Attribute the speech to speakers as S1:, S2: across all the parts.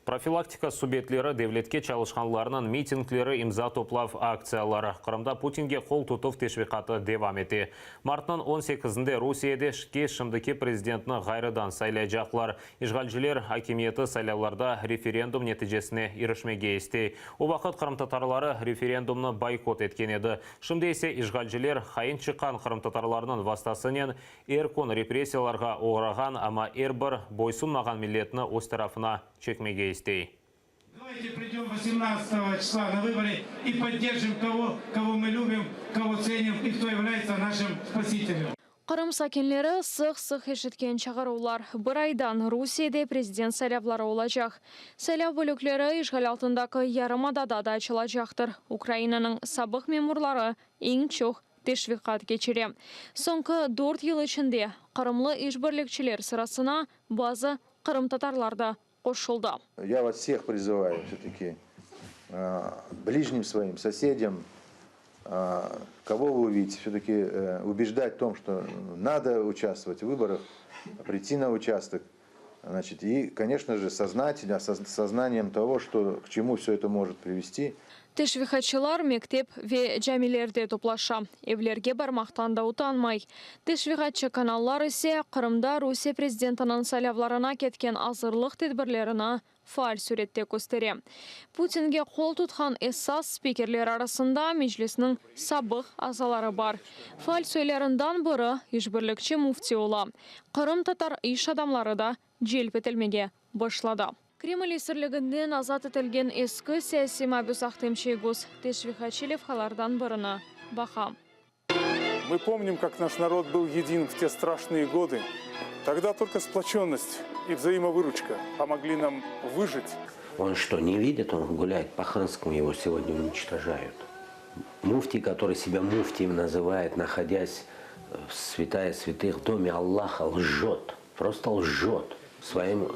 S1: Profilaktika subetleri, devletke çalışqanlarnıñ mitingleri, imza toplav aktsiyaları, Qırımda Putinge qol tutuv teşviqatı devam ete. Martnıñ on sekizinde Rusiyede ki şimdiki prezidentni ğayrıdan saylaycaqlar. İşğalciler akimiyeti saylavlarda referendum neticesine irişmege istey. O vaqıt qırımtatarları referendumnı boykot etken edi. Şimdi ise işğalciler hain çıqqan qırımtatarlarnıñ vastasınen Er kün repressiyalarğa oğrağan, amma er bir boysunmağan milletni öz tarafına çekmege istey.
S2: Давайте придем восемнадцатого числа на выборы и поддержим того, кого мы любим, кого ценим и кто является нашим спасителем.
S3: Qırım sakinleri sıq-sıq eşitken çağıruvlar, bir aydan Rusiyede prezident saylavları olacaq. Saylav bölükleri işğal altındaki yarımadada da açılacaqtır. Ukrainanıñ sabıq memurları eñ çoq teşviqat keçire. Soñki dört yıl içinde qırımlı işbirlikçiler sırasına bazı qırımtatarlar da qoşuldı.
S4: Ya vas vseh prizıvayu vse-taki blijnim svoim, sosedyam, kogo vı uvidite, vse-taki ubejdat v tom, çto nado uçastvovat v vıborah, priti na uçastok, znaçit, i, koneçno je, soznatelno, s soznaniyem togo, çto k çemu vse eto mojet privesti.
S3: Teşviqatçılar mektep ve camilerde toplaşa, evlerge barmaqtan da utanmay. Teşviqatçı kanallar ise Qırımda Rusiye prezidentiniñ saylavlarına ketken azırlıq tedbirlerini faal sürette köstere. Putinge qol tutqan esas spikerler arasında Meclisniñ sabıq azaları bar. Faal soylarından biri işbirlikçi müfti ola. Qırımtatar iş adamları da celp etilmege başladı. Kreml esirliginden azat etilgen eski siyasiy mabüs Ahtem Çiygoz teşviqatçı levhalardan birini baqa.
S2: Мы помним, как наш народ был един в те страшные годы. Тогда только сплоченность и взаимовыручка помогли нам выжить.
S5: Он что, не видит? Он гуляет по Ханскому, его сегодня уничтожают. Муфтий, который себя муфтием называет, находясь в святая святых в доме Аллаха, лжет, просто лжет. Своим э,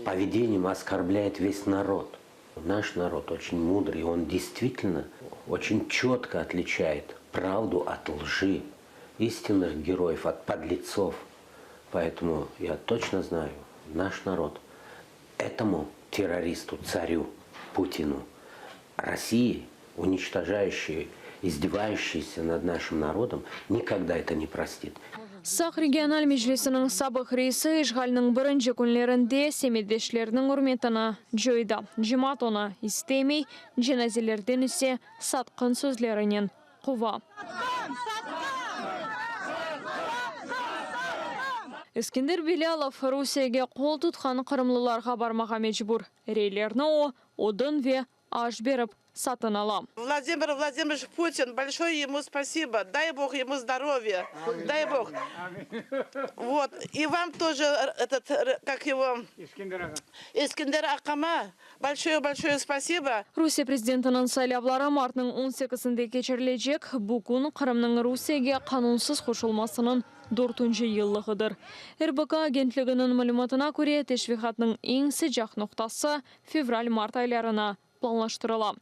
S5: поведением оскорбляет весь народ. Наш народ очень мудрый, он действительно очень четко отличает правду от лжи, истинных героев от подлецов. Поэтому я точно знаю, наш народ этому террористу, царю Путину, России, уничтожающей, издевающейся над нашим народом, никогда это не простит.
S3: Saq regional meclisiniñ sabıq reisi işğalniñ birinci künlerinde semetdeşleriniñ ürmetini coydı. Cemaat onı istemey, cenazelerden ise satqın sözlerinen quva. Eskender Bilâlov Rusiyege qol tutqan qırımlılarğa barmağa mecbur. Reylerni o, odun ve aş berip satın ala.
S6: Vladimir Vladimirovich Putin, bolşoye emu spasibo, day Bog emu zdorovya, day Bog. Vot, i vam тоже, etot, kak ego, Eskender aqama bolşoye bolşoye spasibo.
S3: Rusiye prezidentiniñ saylavları martnıñ on sekizinde keçirilecek, bu kün Qırımnıñ Rusiyege qanunsız qoşulmasınıñ dörtünci yıllığıdır. RBK agentliginiñ malümatına köre, teşviqatnıñ eñ sıcaq noqtası fevral-mart aylarına planlaştırıla.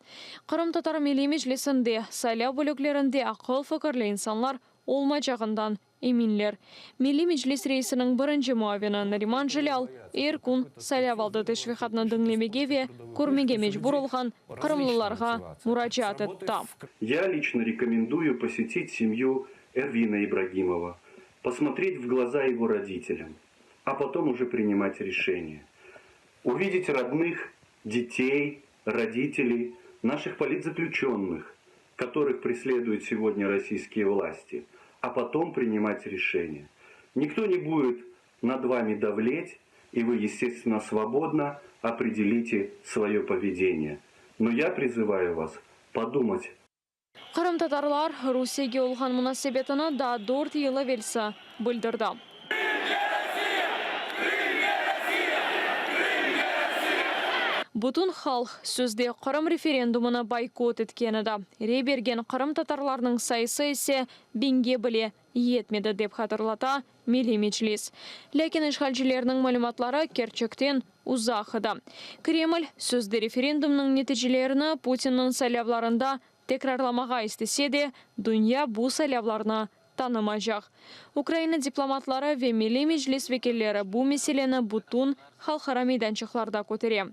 S3: Qırımtatar Milliy Meclisinde, saylav bölüklerinde aqıl-fikirli insanlar olmaycağından eminler. Milliy Meclis reisiniñ birinci muavini Nariman Celâl er kün saylavaldı teşviqatnı diñlemege ve körmege mecbur olğan qırımlılarğa muracaat etti.
S7: Ya liçno rekomenduyu posetit semyu Ervina İbragimova, posmotret v glaza ego roditelyam, a potom uje prinimat reşeniye. Uvidet rodnıh, detey, roditeley, naših politzaklüçennıh, kotorıh presleduyut segodnâ rossiyskiye vlasti, a potom prinimat reşeniye. Nikto ne budet nad vami davlet, i vı, estestvenno, svobodno opredelite svoye povedeniye. No ya prizıvayu vas podumat.
S3: Qırımtatarlar Rusiyege olğan munasebetini daa dört yıl evelsi bildirdi. Bütün halq sözde Qırım referendumını boykot etken edi. Rey bergen qırımtatarlarnıñ sayısı ise biñge bile yetmedi, dep hatırlata Milliy Meclis. Lâkin işğalcilerniñ malümatları kerçekten uzaq edi. Kreml, sözde referendumnıñ neticelerini Putinniñ saylavlarında tekrarlamağa istese de, dünya bu saylavlarnı. tanımaycaq. Ukraina diplomatları ve Milliy Meclis vekilleri bu meseleni bütün halqara meydançıqlarda kötere.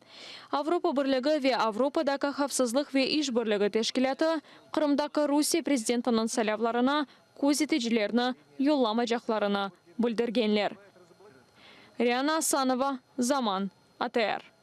S3: Avropa Birligi ve Avropadaki Havfsızlıq ve İşbirligi Teşkilâtı Qırımdaki Rusiye prezidentiniñ saylavlarına közeticilerni yollamacaqlarını bildirgenler. Riana Asanova, Zaman, ATR.